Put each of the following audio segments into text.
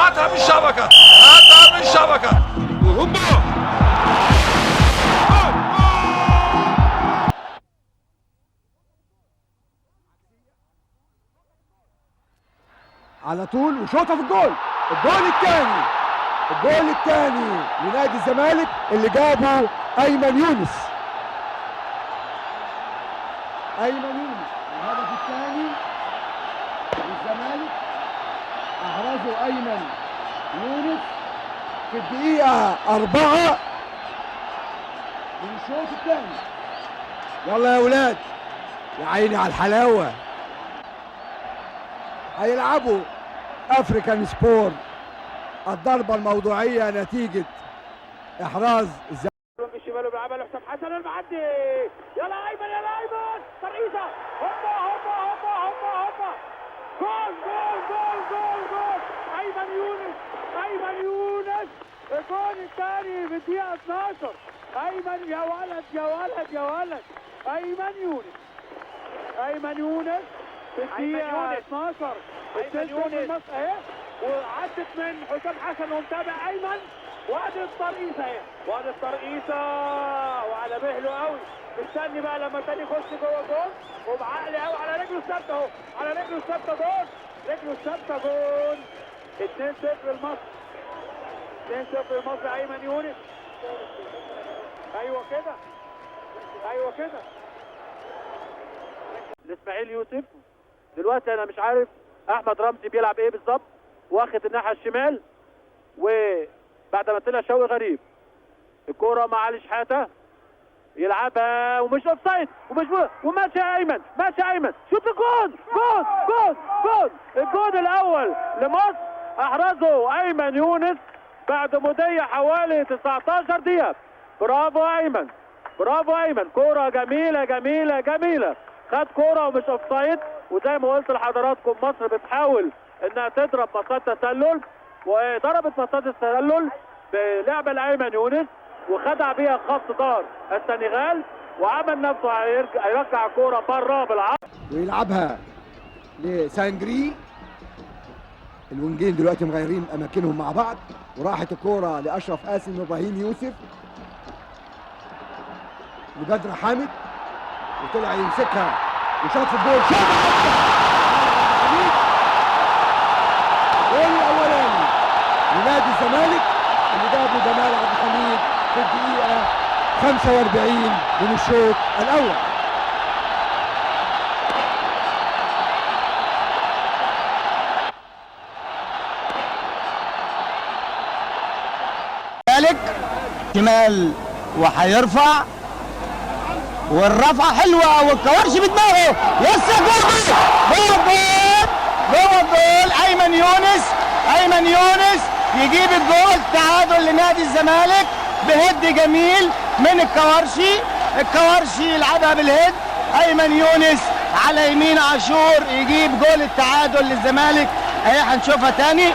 وهاتها من الشبكة، هاتها من الشبكة. وهوبا على طول وشوطه في الجول. الجول الثاني، الجول الثاني لنادي الزمالك اللي جابه ايمن يونس. ايمن يونس الهدف الثاني للزمالك، احرزه ايمن يونس في الدقيقة 4 من الشوط الثاني. يلا يا ولاد، يا عيني على الحلاوة. هيلعبوا افريكان سبور الضربة الموضوعية نتيجة احراز بالشمال وبيلعبها لحسام حسن المعدي، يلا ايمن يلا ايمن، ترقيصه، هوبا هوبا هوبا هوبا هوبا، جول جول جول جول جول، ايمن يونس، ايمن يونس، الجول الثاني في الدقيقة 12، ايمن يا ولد يا ولد يا ولد، ايمن يونس، ايمن يونس في الدقيقة 12، ايمن يونس اهي، وعدت من حسام حسن ومتابع ايمن، وادي الترقيصه اهي، وادي الترقيصه وعلى مهله قوي، مستني بقى لما التاني يخش جوه جول، وبعقل قوي على رجله الثابتة اهو، على رجله الثابتة جول، رجله الثابتة جول، 2-0 لمصر، 2-0 لمصر، ايمن يونس. ايوه كده، ايوه كده. لاسماعيل يوسف دلوقتي انا مش عارف احمد رمزي بيلعب ايه بالظبط، واخد الناحية الشمال، وبعد ما طلع شوقي غريب الكورة مع علي شحاته يلعبها ومش offside ومش وماشي ايمن، ماشي ايمن، شوت الجون، جون جون جون، الجون الاول لمصر احرزه ايمن يونس بعد مضي حوالي 19 دقيقة. برافو ايمن، برافو ايمن، كورة جميلة جميلة جميلة، خد كورة ومش offside. وزي ما قلت لحضراتكم مصر بتحاول انها تضرب مصاد تسلل، وضربت مصاد التسلل بلعبه لايمن يونس وخدع بيها خط ظهر السنغال وعمل نفسه هيرجع كورة بره بالعرض ويلعبها لسانجري. الونجين دلوقتي مغيرين اماكنهم مع بعض، وراحت الكورة لاشرف قاسم وابراهيم يوسف لبدر حامد، وطلع يمسكها وشاط في الجول، شاط الجول الاولاني لنادي الزمالك اللي جابه جمال عبد الحميد في الدقيقة 45 من الشوط الاول. شمال وهيرفع، والرفعة حلوة والكوارش بدماغه، يس جول جول جول جوه الجول، ايمن يونس، ايمن يونس يجيب الجول، تعادل لنادي الزمالك ب head جميل من الكوارشي، الكوارشي يلعبها بال head، ايمن يونس على يمين عاشور يجيب جول التعادل للزمالك. اهي هنشوفها تاني.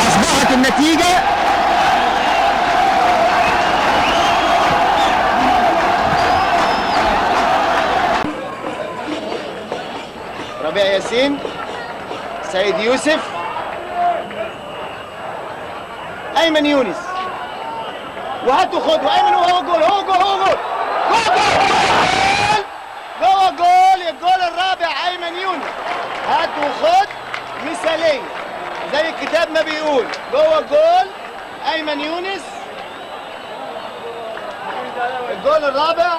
اصبحت النتيجة ربيع ياسين، سيد يوسف، ايمن يونس، وهاتوا خدوا ايمن، وهو جول، هو جول، هو جول، جول جوه جول، الجول الرابع ايمن يونس، هاتوا خد مثاليه زي الكتاب ما بيقول، جوه الجول ايمن يونس، الجول الرابع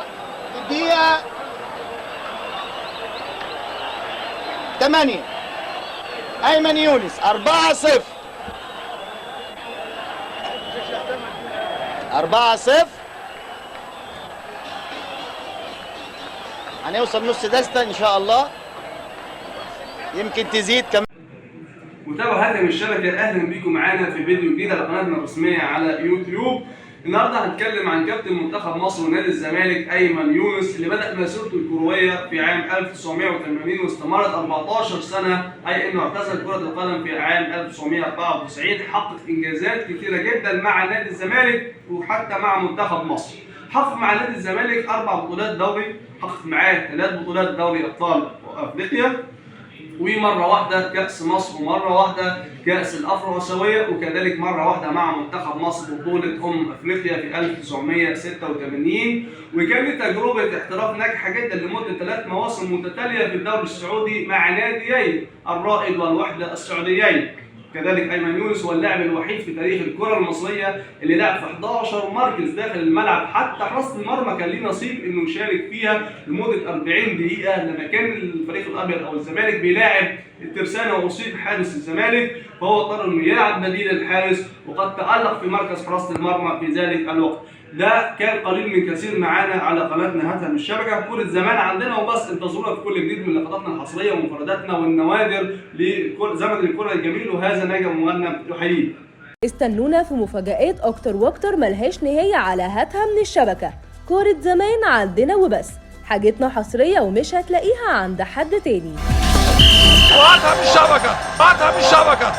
في الدقيقة 8، ايمن يونس 4-0، 4-0. هنوصل نص دستة ان شاء الله، يمكن تزيد كمان. متابعوا هاتم الشبكة، أهلا بيكم معانا في فيديو جديد على قناتنا الرسمية على يوتيوب. النهارده هنتكلم عن كابتن منتخب مصر ونادي الزمالك أيمن يونس، اللي بدأ مسيرته الكروية في عام 1980 واستمرت 14 سنة، أي إنه اعتزل كرة القدم في عام 1994. حقق إنجازات كتيرة جدا مع نادي الزمالك وحتى مع منتخب مصر. حقق مع نادي الزمالك 4 بطولات دوري، حقق معاه 3 بطولات دوري أبطال أفريقيا، ومرة واحدة كاس مصر، ومرة واحدة كاس الافرواسيويه، وكذلك مرة واحدة مع منتخب مصر بطوله افريقيا في 1986. وكانت تجربه احتراف ناجحة جدا لمدة 3 مواسم متتالية في الدوري السعودي مع ناديين الرائد والوحدة السعوديين. كذلك ايمن يونس هو اللاعب الوحيد في تاريخ الكره المصرية اللي لعب في 11 مركز داخل الملعب، حتى حراسة المرمى كان ليه نصيب انه يشارك فيها لمدة 40 دقيقة لما كان الفريق الابيض او الزمالك بيلاعب الترسانه واصيب حارس الزمالك، فهو اضطر انه يلعب بديل الحارس، وقد تالق في مركز حراسة المرمى في ذلك الوقت. ده كان قليل من كثير معانا على قناتنا هاتها من الشبكة، كره زمان عندنا وبس. انتظرونا في كل جديد من لقطاتنا الحصريه ومفرداتنا والنوادر لزمن الكره الجميل. وهذا نجم مغنم يحييه. استنونا في مفاجآت أكتر وأكتر ملهاش نهاية على هاتها من الشبكة. كورة زمان عندنا وبس، حاجتنا حصرية ومش هتلاقيها عند حد تاني. وهاتها من الشبكة، هاتها من الشبكة.